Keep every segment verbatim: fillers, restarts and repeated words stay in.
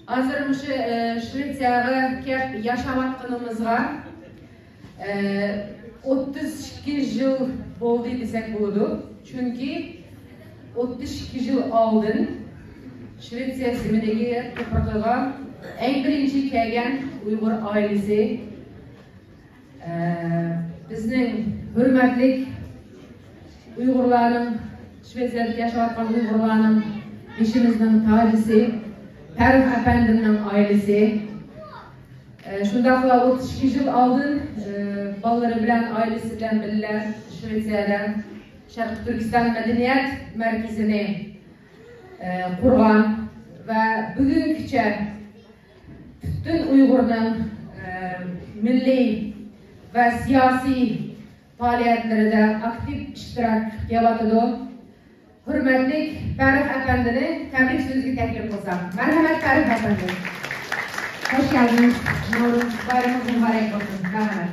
ھازىر مۇشۇ، ئە، شۋېتسىيەگە كەپ ياشاۋاتقىنىمىزغا، ئە، ئوتتۇز ئىككى يىل بولدى دېسەك بولىدۇ. چۈنكى ئوتتۇز ئىككى يىل ئالدىن شۋېتسىيە زېمىنىگە، توپرىقىغا ئەڭ بىرىنچى كەلگەن ئۇيغۇر ئائىلىسى، ئە، بىزنىڭ ھۆرمەتلىك ئۇيغۇرلارنىڭ، شۋېتسىيەدە ياشاۋاتقان ئۇيغۇرلارنىڭ بېشىمىزنىڭ تاجىسى، پەرخ ئەپەندىمنىڭ ئائىلىسى. ئە، شۇنداقلا ئوتتۇز ئىككى يىل ئالدىن، ئە، بالىلىرى بىلەن، ئائىلىسى بىلەن بىللە شۋېتسىيەدە شەرقىي تۈركىستان مەدەنىيەت مەركىزىنى، ئە، قۇرغان ۋە بۈگۈنگىچە پۈتۈن ئۇيغۇرنىڭ، ئە، مىللىي ۋە سىياسىي پائالىيەتلىرىدە ئاكتىپ ئىشتىراك قىلىۋاتىدۇ. ھۆرمەتلىك پەرخ ئەپەندىنى تەبرىك سۆزىگە تەكلىپ قىلسام. مەرھەمەت، پەرخ ئەپەندى. خوش كەلدىڭىز. نورۇز بايرىمىڭىز مۇبارەك بولسۇن. مەرھەمەت.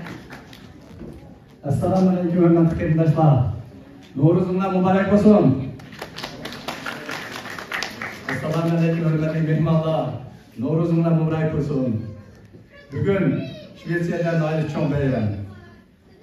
ئەسسالامۇئەلەيكۇم، ھۆرمەتلىك قېرىنداشلار. نورۇزۇڭلار مۇبارەك بولسۇن. ئەسسالامۇئەلەيكۇم، ھۆرمەتلىك مېھمانلار. نورۇزۇڭلار مۇبارەك بولسۇن. بۈگۈن شۋېتسىيەدە ناھايىتى چوڭ بايرام.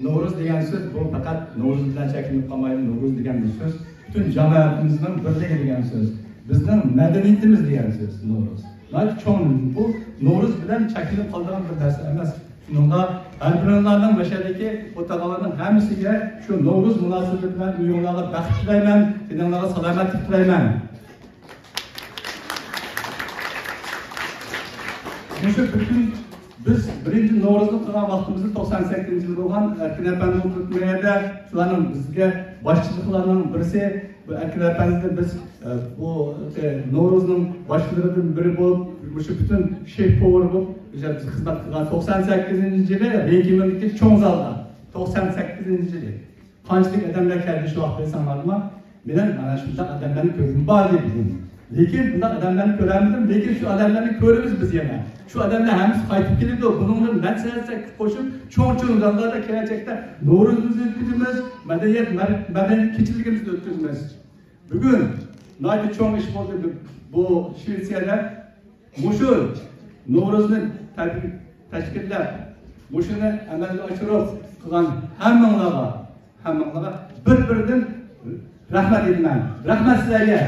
نورۇز دېگەن سۆز بۇ پەقەت نورۇز بىلەن چەكلىنىپ قالمايدۇ. نورۇز دېگەن بىر سۆز پۈتۈن جامائىتىمىزنىڭ بىرلىكى دېگەن سۆز. بىزنىڭ مەدەنىيىتىمىز دېگەن سۆز نورۇز. ناھايىتى چوڭ، بۇ نورۇز بىلەن چەكلىنىپ قالىدىغان بىر نەرسە ئەمەس. شۇنىڭغا ھەر بىرىڭلارنىڭ مەشەدىكى ئوتاقلارنىڭ ھەممىسىگە شۇ نورۇز مۇناسىۋىتى بىلەن ئۆيۈڭلارغا بەخت تىلەيمەن، تېنىڭلارغا سالامەتلىك تىلەيمەن. مۇشۇ پۈتۈن بىز بىرىنچى نورۇزنى قىلغان ۋاقتىمىزدا توقسان سەككىزىنچى يىل بولغان. ئەركىن ئەپەندىمۇ تۈركمەيەدە شۇلارنىڭ بىزگە باشچىلىقلارنىڭ بىرسى. بۇ ئەركىن ئەپەندى بىز، ئە، بۇ، ئە، نورۇزنىڭ باشچىلىرىدىن بىرى بولۇپ، مۇشۇ پۈتۈن شېف-پوۋېر بولۇپ بىز خىزمەت قىلغان. توقسان سەككىزىنچى يىلى رېيكىمىندىكى چوڭ زالدا، توقسان سەككىزىنچى يىلى. قانچىلىك ئادەملەر كەلدى شۇ ۋاقىت بىلسەڭلارمۇ؟ مېنىڭ مانا شۇنداق ئادەملەرنى كۆرگۈم بار ئىدى بۈگۈن. لېكىن بۇنداق ئادەملەرنى كۆرەلمىدىم، لېكىن شۇ ئادەملەرنى كۆرىمىز بىز يەنە. شۇ ئادەملەر ھەممىسى قايتىپ كېلىدۇ. بۇنىڭدىن نەچچە ھەسسە قوشۇپ، چوڭ-چوڭ زاللاردا كېلەچەكتە نورۇزىمىزنى ئۆتكۈزىمىز، مەدەنىيەت، مەر-، مەدەنىيەت كېچىلىكىمىزنى ئۆتكۈزىمىز. بۈگۈن ناھايىتى چوڭ ئىش بولدى بۇ شىۋېتسىيەدە. مۇشۇ نورۇزنى تەبرىك-، تەشكىللەپ، مۇشۇنى ئەمەلگە ئاشۇرۇپ قىلغان ھەممىڭلارغا، ھەممىڭلارغا بىر-بىرىدىن رەھمەت ئېيتىمەن. رەھمەت سىلەرگە.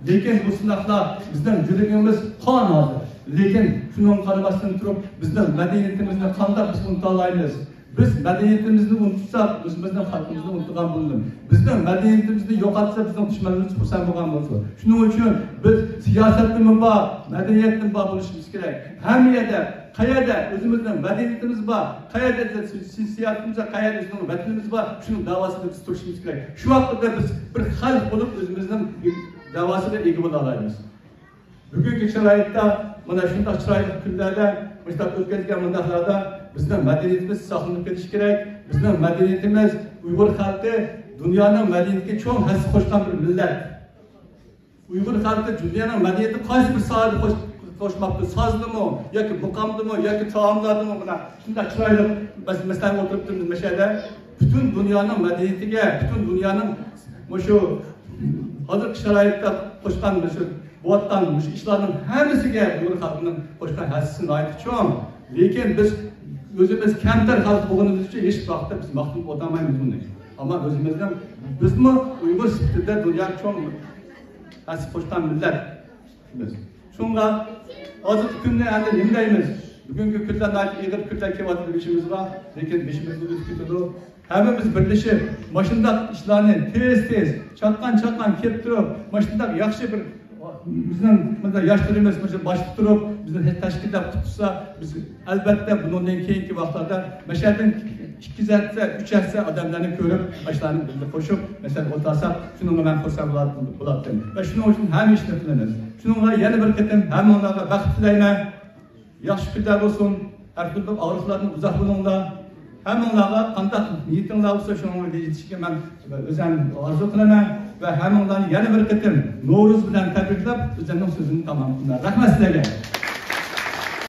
لېكىن بۇ سىناقلار بىزنىڭ يۈرىكىمىز قان ھازىر. لېكىن شۇنىڭغا قارىماستىن تۇرۇپ، بىزنىڭ مەدەنىيىتىمىزنى قانداق بىز ئۇنتۇالايمىز؟ بىز مەدەنىيىتىمىزنى ئۇنتۇتساق، ئۆزىمىزنىڭ خەلقىمىزنى ئۇنتۇغان بولىدۇ. بىزنىڭ مەدەنىيىتىمىزنى يوقاتسا، بىزنىڭ دۈشمەنلىرىمىز خۇرسەن بولغان بولىدۇ. شۇنىڭ ئۈچۈن بىز سىياسەتتىمۇ بار، مەدەنىيەتتىمۇ بار بولۇشىمىز كېرەك. ھەممە يەردە، قەيەردە ئۆزىمىزنىڭ مەدەنىيىتىمىز بار، قەيەردە سىياسىتىمىز بار، قەيەردە ئۆزىنىڭ ۋەتىنىمىز بار، شۇنىڭ داۋاسىدا بىز تۇرۇشىمىز كېرەك. شۇ ۋاقىتتا بىز بىر خەلق بولۇپ ئۆزىمىزنىڭ داۋاسىغا ئىگە بولالايمىز. بۈگۈنكى شارائىتتا مانا شۇنداق چىرايلىق كۈنلەردە، مۇشۇنداق ئۆتكەزگەن مۇنداقلاردا بىزنىڭ مەدەنىيىتىمىز ساقلىنىپ كېلىشى كېرەك. بىزنىڭ مەدەنىيىتىمىز، ئۇيغۇر خەلقى دۇنيانىڭ مەدەنىيىتىگە چوڭ ھەسسە قوشقان بىر مىللەت. ئۇيغۇر خەلقى دۇنيانىڭ مەدەنىيىتىگە قايسى بىر ساھەدە قوش-، قوشماپتۇ؟ سازدىمۇ ياكى مۇقامدىمۇ ياكى تائاملاردىمۇ؟ مانا شۇنداق چىرايلىق مەس-، مەسىلەنى ئولتۇرۇپتۇ مۇشۇ يەردە. پۈتۈن دۇنيانىڭ مەدەنىيىتىگە، پۈتۈن دۇنيانىڭ مۇشۇ ھازىرقى شارائىتتا قوشقان مۇشۇ بولۇۋاتقان مۇشۇ ئىشلارنىڭ ھەممىسىگە ئۇيغۇر خەلقىنىڭ قوشقان ھەسسىسى ناھايىتى چوڭ. لېكىن بىز ئۆزىمىز كەمتەر خەلق بولغىنىمىز ئۈچۈن ھېچ ۋاقىتتا بىز ماختىنىپ ئولتۇرمايمىز بۇنى. ئەمما ئۆزىمىزنىڭ، بىزمۇ ئۇيغۇر سۈپىتىدە دۇنياغا چوڭ ھەسسە قوشقان مىللەت بىز. شۇڭا ھازىرقى كۈندە ئەمدى نېمە دەيمىز؟ بۈگۈنكى كۈندە ناھايىتى ئېغىر كۈندە كېلىۋاتىدۇ بېشىمىزغا، لېكىن بېشىمىزدىن ئۆتۈپ كېتىدۇ. ھەممىمىز بىرلىشىپ مۇشۇنداق ئىشلارنى تېز-تېز، چاققان-چاققان كېلىپ تۇرۇپ، مۇشۇنداق ياخشى بىر بىزنىڭ مۇنداق ياشلىرىمىز مۇشۇ باشتا تۇرۇپ، بىزنى تەشكىللەپ تۇتسا، بىز ئەلۋەتتە بۇنىڭدىن كېيىنكى ۋاقىتلاردا مەشەدىن ئىككى ھەسسە، ئۈچ ھەسسە ئادەملەرنى كۆرۈپ، ئاشۇلارنى بىللە قوشۇپ، مەسىلەن، ئولتۇرساق، شۇنىڭغا مەن خۇرسەن بولاتتىم. ۋە شۇنىڭ ئۈچۈن ھەممە ئىشنى قىلىمىز. شۇنىڭغا يەنە بىر قېتىم ھەممىڭلارغا بەخت تىلەيمەن. ياخشى كۈنلەر بولسۇن. ھەر تۈرلۈك ئاغرىقلاردىن ئۇزاق بولۇڭلار. ھەممىڭلارغا قانداق نىيىتىڭلار بولسا، شۇنىڭغا يېتىشىگە مەن ئۆزۈم ئارزۇ قىلىمەن. ۋە ھەممىڭلارنى يەنە بىر قېتىم نورۇز بىلەن تەبرىكلەپ، ئۆزۈمنىڭ سۆزىنى تامام قىلىمەن. رەھمەت سىلەرگە.